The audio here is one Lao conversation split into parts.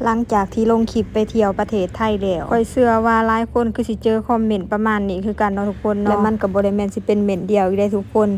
ຫຼັງຈາກທີ່ລົງຄລິບໄປທ່ຽວປະເທດໄທແລ້ວ ຂ້ອຍເຊື່ອວ່າຫຼາຍຄົນຄືຊິເຈີຄອມເມັນປະມານນີ້ຄືກັນເນາະທຸກຄົນເນາະ ແລະມັນກໍບໍ່ໄດ້ແມ່ນຊິເປັນເມັນດຽວອີກເດ້ທຸກຄົນ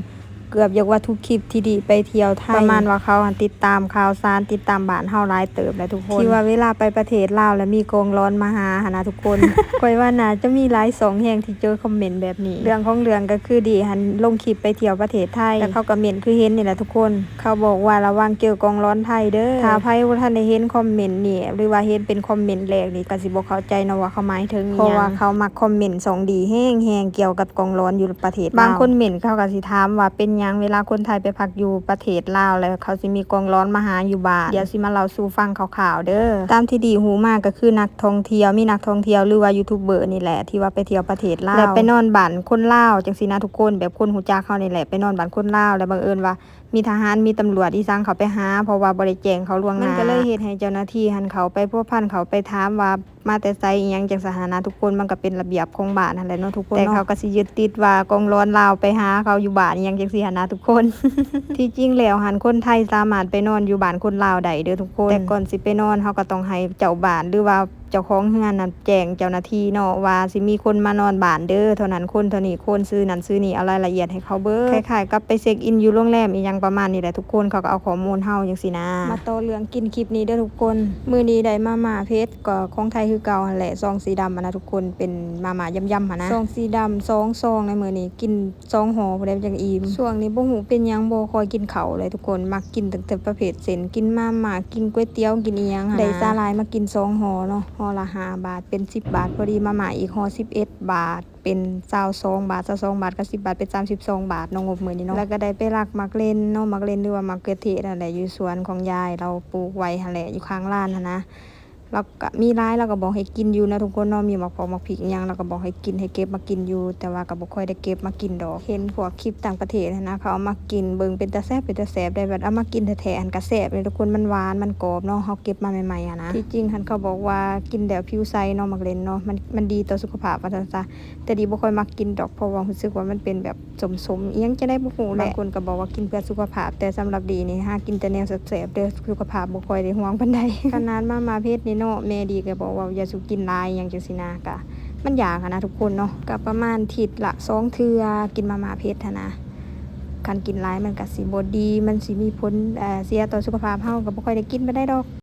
ເກືອບຢາກວ່າທຸກຄລິບທີ່ດີໄປທ່ຽວໄທ ປະມານວ່າເຂົາຫັ້ນຕິດຕາມຂ່າວສານ ຕິດຕາມບ້ານເຮົາຫຼາຍເຕີບແຫຼະທຸກຄົນ ທີ່ວ່າເວລາໄປປະເທດລາວແລ້ວມີກອງຫຼອນມາຫາຫັ້ນນະທຸກຄົນ ຂ້ອຍວ່າໜ້າຈະມີຫຼາຍຊ່ອງແຮງທີ່ເຈີຄອມເມັນແບບນີ້ ເລື່ອງຂອງເລື່ອງກໍຄືດີຫັ້ນລົງຄລິບໄປທ່ຽວປະເທດໄທ ແລ້ວເຂົາກໍເມັນຄືເຫັນນີ້ແຫຼະທຸກຄົນ ເຂົາບອກວ່າລະວັງເຈີກອງຫຼອນໄທເດີ ຖ້າໃຜບໍ່ທັນໄດ້ເຫັນຄອມເມັນນີ້ ຫຼືວ່າເຫັນເປັນຄອມເມັນແລກນີ້ ກໍຊິບໍ່ເຂົ້າໃຈເນາະວ່າເຂົາໝາຍເຖິງອີ່ຫຍັງ ເພາະວ່າເຂົາມັກຄອມເມັນຊ່ອງດີແຮງໆ ກ່ຽວກັບກອງຫຼອນຢູ່ປະເທດລາວ ບາງຄົນເມັນເຂົາກໍຊິຖາມວ່າເປັນຫຍັງເວລາຄົນໄທໄປພັກຢູ່ປະເທດລາວ ແລ້ວເຂົາຊິມີກອງຫຼອນມາຫາຢູ່ບ້ານ ດຽວຊິມາເລົ່າສູ່ຟັງຄ່າວໆເດີ ຕາມທີ່ດີຮູ້ມາກໍຄືນັກທ່ອງທ່ຽວ ມີນັກທ່ອງທ່ຽວ ຫຼືວ່າຢູທູບເບີນີ້ແຫຼະ ທີ່ວ່າໄປທ່ຽວປະເທດລາວ ແລ້ວໄປນອນບ້ານຄົນລາວຈັ່ງຊີ້ນະທຸກຄົນ ແບບຄົນຮູ້ຈັກເຮົານີ້ແຫຼະ ໄປນອນບ້ານຄົນລາວ ແລ້ວບັງເອີນວ່າ ມີທະຫານ ມີຕຳຫຼວດອີ່ສັງເຂົ້າໄປຫາ ເພາະວ່າບໍ່ໄດ້ແຈ້ງເຂົາລ່ວງໜ້າ ມັນກໍເລີຍເຮັດໃຫ້ເຈົ້າໜ້າທີ່ຫັ້ນເຂົ້າໄປພົວພັນ ເຂົ້າໄປຖາມວ່າມາແຕ່ໃສອີ່ຫຍັງຈັ່ງຊັ້ນຫັ້ນນະທຸກຄົນ ມັນກໍເປັນລະບຽບຂອງບ້ານຫັ້ນແຫຼະເນາະທຸກຄົນເນາະ ແຕ່ເຂົາກໍຊິຍຶດຕິດວ່າກອງຫຼອນລາວໄປຫາເຂົາຢູ່ບ້ານອີ່ຫຍັງຈັ່ງຊີ້ຫັ້ນນະທຸກຄົນ ທີ່ຈິງແລ້ວຫັ້ນຄົນໄທສາມາດໄປນອນຢູ່ບ້ານຄົນລາວໄດ້ເດີທຸກຄົນ ແຕ່ກ່ອນຊິໄປນອນເຮົາກໍຕ້ອງໃຫ້ເຈົ້າບ້ານ ຫຼືວ່າ ເຈົ້າຂອງເຮືອນນັ້ນແຈ້ງເຈົ້າໜ້າທີ່ເນາະວ່າຊິມີຄົນມານອນບ້ານເດີ ເທົ່ານັ້ນຄົນ ເທົ່ານີ້ຄົນ ຊື່ນັ້ນຊື່ນີ້ ເອົາລາຍລະອຽດໃຫ້ເຂົາເບີດ ຄ້າຍໆກັບໄປເຊັກອິນຢູ່ໂຮງແຮມອີ່ຫຍັງປະມານນີ້ແຫຼະທຸກຄົນ ເຂົາກໍເອົາຂໍ້ມູນເຮົາຈັ່ງຊີ້ນະ ມາຕໍ່ເລື່ອງກິນຄລິບນີ້ເດີທຸກຄົນ ມື້ນີ້ໄດ້ມາມ່າເຜັດ ກໍຂອງໄທຄືເກົ່າຫັ້ນແຫຼະ ຊອງສີດຳຫັ້ນນະທຸກຄົນ ເປັນມາມ່າຢຳໆຫັ້ນນະ ຊອງສີດຳ ສອງຊອງໃນມື້ນີ້ ກິນ ສອງຫໍ່ພຸ້ນແຫຼະ ມັນຈັ່ງອີ່ມ ຊ່ວງນີ້ບໍ່ຮູ້ເປັນຫຍັງບໍ່ຄ່ອຍກິນເຂົ້າເລີຍທຸກຄົນ ມັກກິນຕັ້ງແຕ່ປະເພດເສັ້ນ ກິນມາມ່າ ກິນກ໋ວຍຕຽວ ກິນອີ່ຫຍັງຫັ້ນນະ ໄດ້ສາຫຼ່າຍມາກິນສອງຫໍ່ເນາະ ຫໍ່ລະຫ້າບາດ ເປັນສິບບາດ ພໍດີມາມ່າອີກຫໍ່ສິບເອັດບາດ ເປັນຊາວສອງບາດ ຊາວສອງບາດກັບສິບບາດ ເປັນສາມສິບສອງບາດເນາະ ງົບມື້ນີ້ເນາະ ແລ້ວກໍໄດ້ໄປລັກໝາກເລັ່ນເນາະ ໝາກເລັ່ນ ຫຼືວ່າໝາກເຂືອເທດຫັ້ນແຫຼະ ຢູ່ສວນຂອງຍາຍ ລາວປູກໄວ້ຫັ້ນແຫຼະ ຢູ່ຂ້າງລານຫັ້ນນະ ລາວກະມີຫຼາຍ ລາວກະບອກໃຫ້ກິນຢູ່ນະທຸກຄົນເນາະ ມີໝາກພອກໝາກພິກອີ່ຫຍັງ ລາວກະບອກໃຫ້ກິນ ໃຫ້ເກັບມາກິນຢູ່ ແຕ່ວ່າກະບໍ່ຄ່ອຍໄດ້ເກັບມາກິນດອກ ເຫັນພວກຄລິບຕ່າງປະເທດຫັ້ນນະ ເຂົາເອົາມາກິນ ເບິ່ງເປັນຕາແຊບ ເປັນຕາແຊບ ແຕ່ບັດເອົາມາກິນແທ້ໆຫັ້ນກະແຊບເດ້ທຸກຄົນ ມັນຫວານ ມັນກອບເນາະ ເຮົາເກັບມາໃໝ່ໆຫັ້ນນະ ທີ່ຈິງຫັ້ນເຂົາບອກວ່າກິນແລ້ວຜິວໃສເນາະ ໝາກເລັ່ນເນາະ ມັນ ມັນດີຕໍ່ສຸຂະພາບວ່າຊັ້ນຊະ ແຕ່ດີບໍ່ຄ່ອຍມັກກິນດອກ ເພາະວ່າຮູ້ສຶກວ່າມັນເປັນແບບ ສົ້ມໆ ອີ່ຫຍັງຈັ່ງໃດບໍ່ຮູ້ແຫຼະ ບາງຄົນກໍບອກວ່າກິນເພື່ອສຸຂະພາບ ແຕ່ສຳລັບດີນີ້ຫາກິນແຕ່ແນວແຊບໆເດີ ສຸຂະພາບບໍ່ຄ່ອຍໄດ້ຫ່ວງປານໃດ ຂະໜາດມາມ່າເຜັດນີ້ເນາະ ແມ່ດີກໍບອກວ່າຢ່າສູ່ກິນຫຼາຍ ອີ່ຫຍັງຈັ່ງຊີ້ນະ ກະມັນຢາກຫັ້ນນະທຸກຄົນເນາະ ກະປະມານທິດລະສອງເທື່ອ ກິນມາມ່າເຜັດຫັ້ນນະ ຄັນກິນຫຼາຍມັນກະຊິບໍ່ດີ ມັນຊິມີຜົນ ເອ່ອ ເສຍຕໍ່ສຸຂະພາບເຮົາ ກໍບໍ່ຄ່ອຍໄດ້ກິນປານໃດດອກ.